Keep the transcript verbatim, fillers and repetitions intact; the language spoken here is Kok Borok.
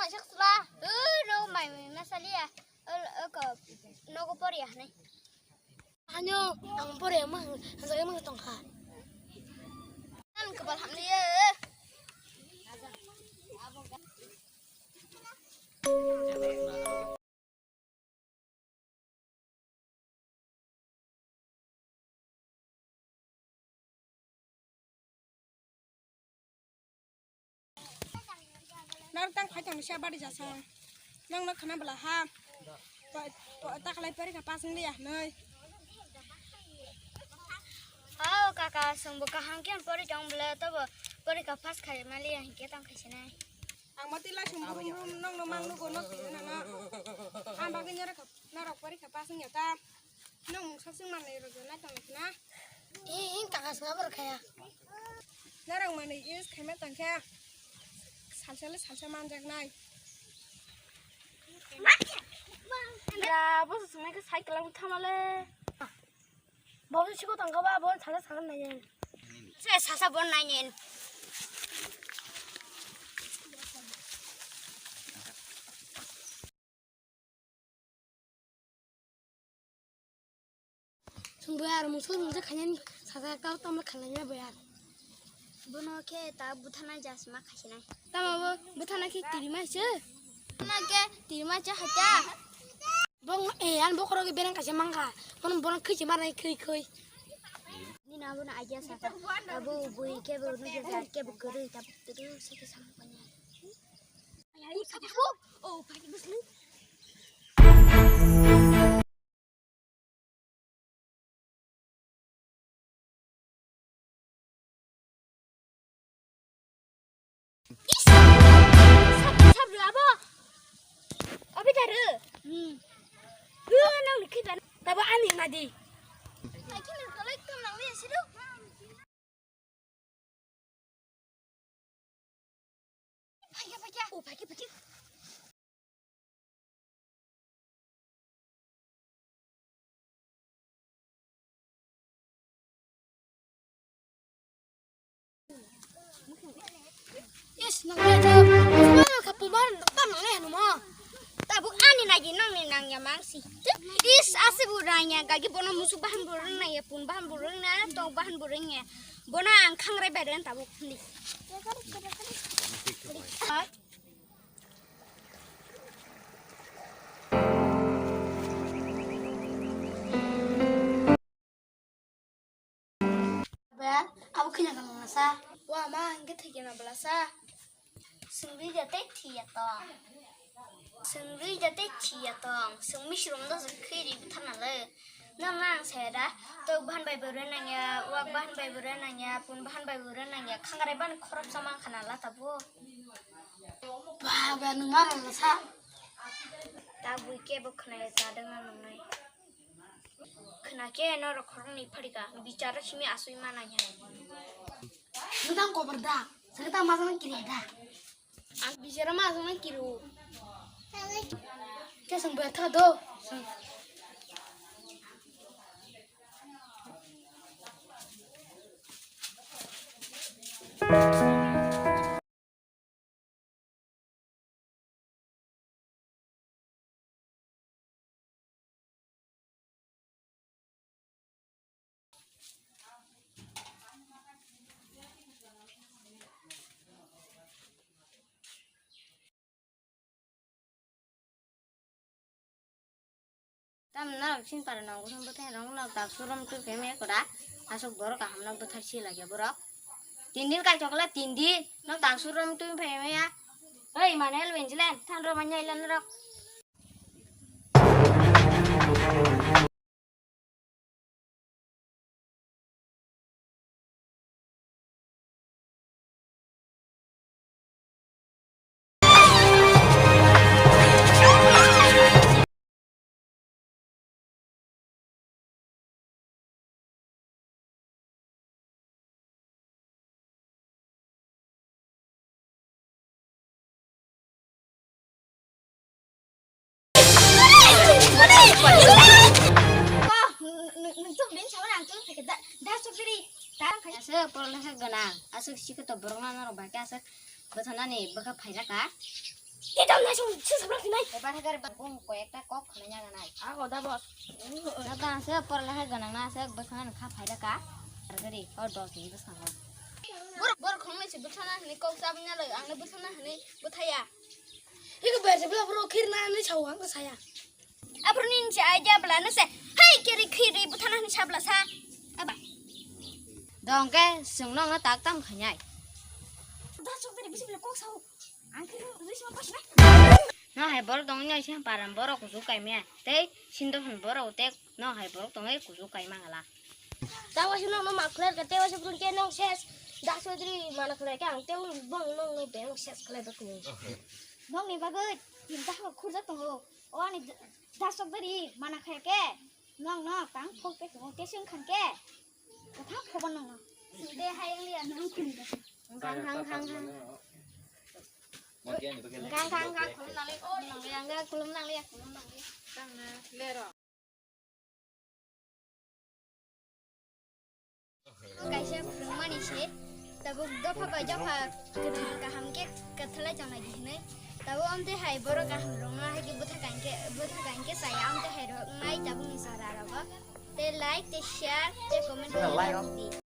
Sukla, uh, no, mai, mai, masaliya. Ol, oko, nogo poriya hanai. Anyo, ang poriya mang, ang jaga mang tongkha. Ang kebal hamliya. Nang tang phai tong sia bari jasa. Nang no khana bela ha. To, to, ta khalai pori kha pass wng ya noi. Oh, kaka, sungbo kaham khe pori tong bela to bo pori kha pass khai mali ya hingke tong khai sinai. Ang mati lai sung brum brum nong no mang nugo nok twi na na. Ang bagwi norok norok pori kha pass wng ya ta. Nong mung sasing manwi rwgwi nai tong na. Ee, ee, kaka swnga borok khaya. Narang manwi use khaima tong khe salsa le salsa manjak nai. Ya, bo se swngnai khe cycle ang thama le. Bo se siko tong kha ba, bo salsa salsa nai. Se salsa bo nai nen. Chwng boyar mungsa mungsa khainani saka kau tamo khalaiya boyar. Bono khe ta buthana jasima khaisinai. Tamo bo buthana khe tirima se. Buthana khe tirima se hata. Bong e an bokhoro khe berang kaisa mangkha. Bono bono khwi se marnai khwi khwi. Ni na bono aja saka. Abo bui khe bo no jar khe bo kwrwi ta tudu se khe samani. Is! Sab, sab, abo. Abi daru. Hmm. Hu, nang ni khiban. Tabo ani madi. Ai, kini kolai kam nang ni siru. Phaikhe, phaikhe. O, phaikhe, phaikhe. Yes, nang ya jauh. Mana ka pembahan tak nang leh numa. Tabuk ani nagi nang ni nang ya mangsi. Is ase bu rang ya gagi bono musu bahan bu rang na ya pun bahan bu rang na tong bahan bu rang ya. Bono ang khang rai bai ren tabuk ni. Ba, abo khina ka masa. Wa ma, hingke thwikhe na bwlasa. Swngwi ja tei thiya tong. Swngwi ja tei thiya tong. Swngwi srwm do se khiri bwtharna le. Nang nang se da. Tok bahan bai bwrwi nang ya, wak bahan bai bwrwi nang ya, pun bahan bai bwrwi nang ya. Khangrai ban khorop samang khana la tabo. Ba, ba, nung ma rang sa. Ta bui ke bo khna ya ta dang nang nai. Khna khe norok khoroknwi pharikha, bicharo simi asui manai hai. Nwng tang koborda, saka ta majang kiri da. Ang bicharo majang kiri. Khe song betha do. Tam norok sini para nong gusung bwthai rong nok tak surom tu keme koda asok borok kaham nok bwthai si lage borok tin din kai chokla tin din nok tak surom tu phai maya. Oi Manuel Wenjilen than ro manya ilan norok. Aswk porolesa gwnang, aswk sikhe to borok nang norok bai khe aswk bwtharnani bwkha phairaka. Kaisong se sabrak sinai. Ebar hagar bung ko ekta kok khana nyaga nai. Ago da boss. Na ta se por la hai ganang na se bwsang kha phai da ka. Gari o dos ni bwsang. Bor bor khong ni se bwsang na ni kok sab nya lo ang na bwsang na ni bwthaya. Iko ber se bla bro khir na ni chawang saya. Abroni nse idea bla no se, "Hai, kiri khiri buthana ni sabla sa." Aba. Dongke sungno no tak tam khanyai. Da chok tari bisi bela kok sao. Ang khiri bisi ma pas na. No hai borok dong nyai se param borok kusu kai me. Tei sindo hon borok te no hai borok dong ai kusu kai mangala. Tawa sino no makler ka tewa se prun ke nong ses. Da sodri mana khlai ke ang tewa bong nong no beng ses khlai ba kuni. Nong ni bagwi tinta ho khurja tongo. O ani dasok dari mana khe ke. Nong no tang phok te tongo te sing khan ke. Kotha khoban nong no. Sinde hai ang liya nang kun. Khang khang khang khang. Khang khang khang khulum nang liya, khulum nang liya, khulum nang liya, khulum nang liya. Tang na lero. Kaisa phwrwngmani se, tabuk dopha bai dopha kwrwng kaham khe kwthalai tongnai di hinwi. Tabuk amtwi hai borok kaham rwngno hai khe bwtha kain khe, bwtha kain khe chaya amtwi hai rok wngnai tabukni chwrarogo. Tei like, tei share, tei comment khe like rwdi.